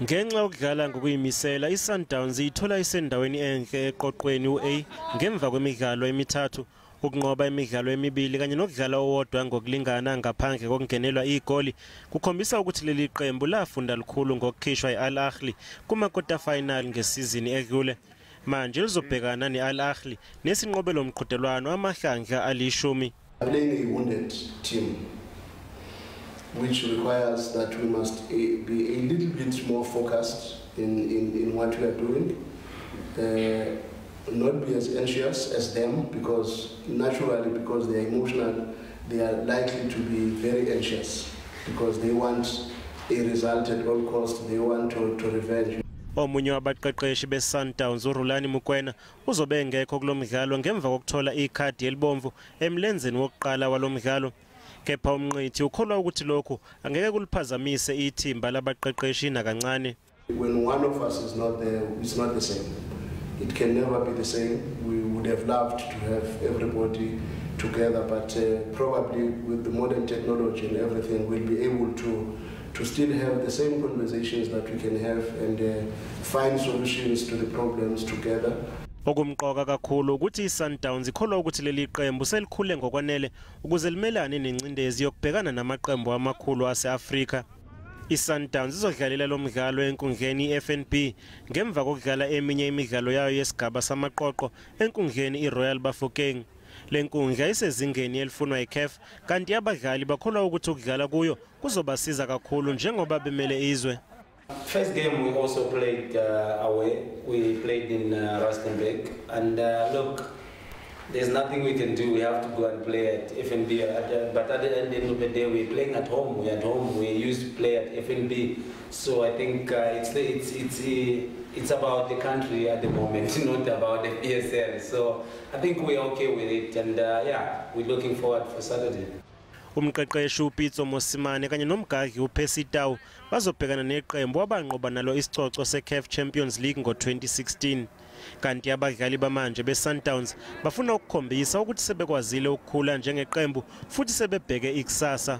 Ngenxa yokudlala ngokuyimisela, iSundowns ithola isendaweni enhle eqoqweni u-A ngemva kwemidlalo emithathu, ukunqoba imidlalo emibili kanye nokudlala owodwa ngokulingana ngaphandle kokungenelwa igoli kukhombisa ukuthi leli qembu lafunda lukhulu ngokukhishwa i-Al Ahly kuma-quarter final ngesizini edlule. Manje lizobhekana ne-Al Ahly nesinqobe lo mqhudelwano amahlandla alishumi. Playing a wounded team, which requires that we must be a little bit more focused in what we are doing, not be as anxious as them, because naturally, because they are emotional, they are likely to be very anxious because they want a result at all costs, they want to revenge. Omunye wabaqeqeshi beSundowns, uRulani Mokwena, uzobe engekho kulomdlalo ngemva kokuthola ikhadi elibomvu emlenzeni wokuqala walomdlalo. Kepha uMnqithi ukholwa ukuthi lokhu angeke kuliphazamise ithimba labaqeqeshi nakancane. When one of us is not there, it's not the same. It can never be the same. We would have loved to have everybody together, but probably with the modern technology and everything, we'll be able to still have the same conversations that we can have and find solutions to the problems together. Okumqoka kakhulu ukuthi iSundowns ikholwa ukuthi leli qembu selikhule ngokwanele ukuze limelane nencindezi yokubhekana namaqembu amakhulu ase-Afrika. ISundowns izodlalela lo mdlalo enkundleni iFNB ngemva kokudlala eminye imidlalo yayo yesigaba samaqoqo enkundleni iRoyal Bafokeng. Le nkundla isezingeni elifunwa yiCAF, kanti abadlali bakholwa ukuthi ukudlala kuyo kuzobasiza kakhulu njengoba bemele izwe. First game we also played away. We played in Rustenburg, and look, there's nothing we can do. We have to go and play at FNB. But at the end of the day, we're playing at home. We're at home. We used to play at FNB. So I think it's about the country at the moment, not about the PSL. So I think we're okay with it, and yeah, we're looking forward for Saturday. Umqeqeshi uPitso Mosimane kanye nomgadli uPercy Tau bazobhekana neqembu abanqoba nalo isicoco seCAF Champions League ngo-2016. Kanti abadlali bamanje beSundowns bafuna ukukhombisa ukuthi sebekwazile ukukhula njengeqembu futhi sebebheke ikusasa.